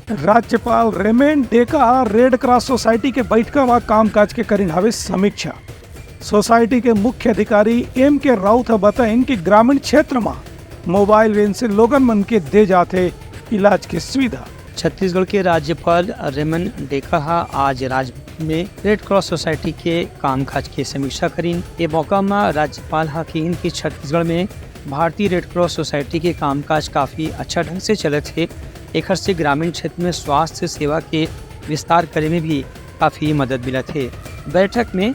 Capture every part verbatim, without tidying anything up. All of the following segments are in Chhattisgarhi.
राज्यपाल रेमन डेका ह रेड क्रॉस सोसाइटी के बैठका म कामकाज के करिन हवे समीक्षा। सोसाइटी के मुख्य अधिकारी एम के राउत ह बताइन कि ग्रामीण क्षेत्र म मोबाइल वैन से लोगन मन के दे जाथे इलाज के सुविधा। छत्तीसगढ़ के राज्यपाल रेमन डेका ह आज राजभवन में रेड क्रॉस सोसाइटी के कामकाज के समीक्षा करिन। ये मौका म राज्यपाल ह किहिन कि छत्तीसगढ़ में भारतीय रेड क्रॉस सोसाइटी के कामकाज काफी अच्छा ढंग से चलत हे। एखर से ग्रामीण क्षेत्र में स्वास्थ्य सेवा के विस्तार करे में भी काफी मदद मिलत हे। बैठक में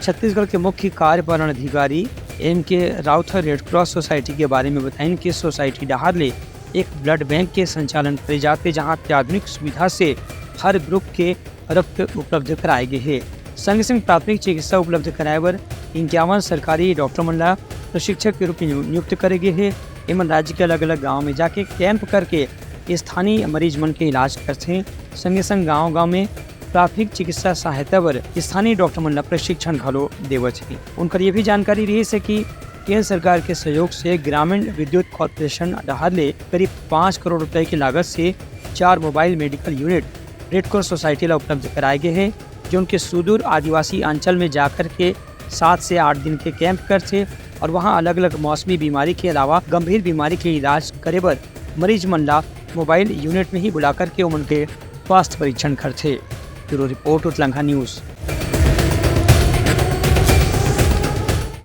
छत्तीसगढ़ के मुख्य कार्यपालन अधिकारी एम के राउत ह रेड क्रॉस सोसाइटी के बारे में बताइन कि सोसाइटी डहार ले एक ब्लड बैंक के संचालन करे जाथे, जहां अत्याधुनिक सुविधा से हर ग्रुप के रक्त उपलब्ध कराए गे हे। संगे संग प्राथमिक चिकित्सा उपलब्ध कराए बर इक्यावन सरकारी डॉक्टर मन ला प्रशिक्षक के रूप में नियु-, नियुक्त करे गे हे। एमन राज्य के अलग-अलग गांव में जाके कैंप करके स्थानीय मरीज मन के इलाज करथे। संगे संग गांव-गांव में प्राथमिक चिकित्सा सहायता बर स्थानीय डॉक्टर मन ला प्रशिक्षण घलो देवत हे। उनकर ये भी जानकारी रहिस हे कि केंद्र सरकार के सहयोग से ग्रामीण विद्युत कॉरपोरेशन डहार ले करीब पाँच करोड़ रुपए की लागत से चार mobile medical unit red cross society ला उपलब्ध कराए गे हे, जो उनके सुदूर आदिवासी अंचल में जाकर के सात से आठ दिन के कैंप करथे और वहां अलग-अलग मौसमी बीमारी के अलावा गंभीर बीमारी के इलाज करे बर मरीज मन ला मोबाइल यूनिट में ही बुलाकर के उमन के स्वास्थ्य परीक्षण करथे। Bureau report, Utlangha news.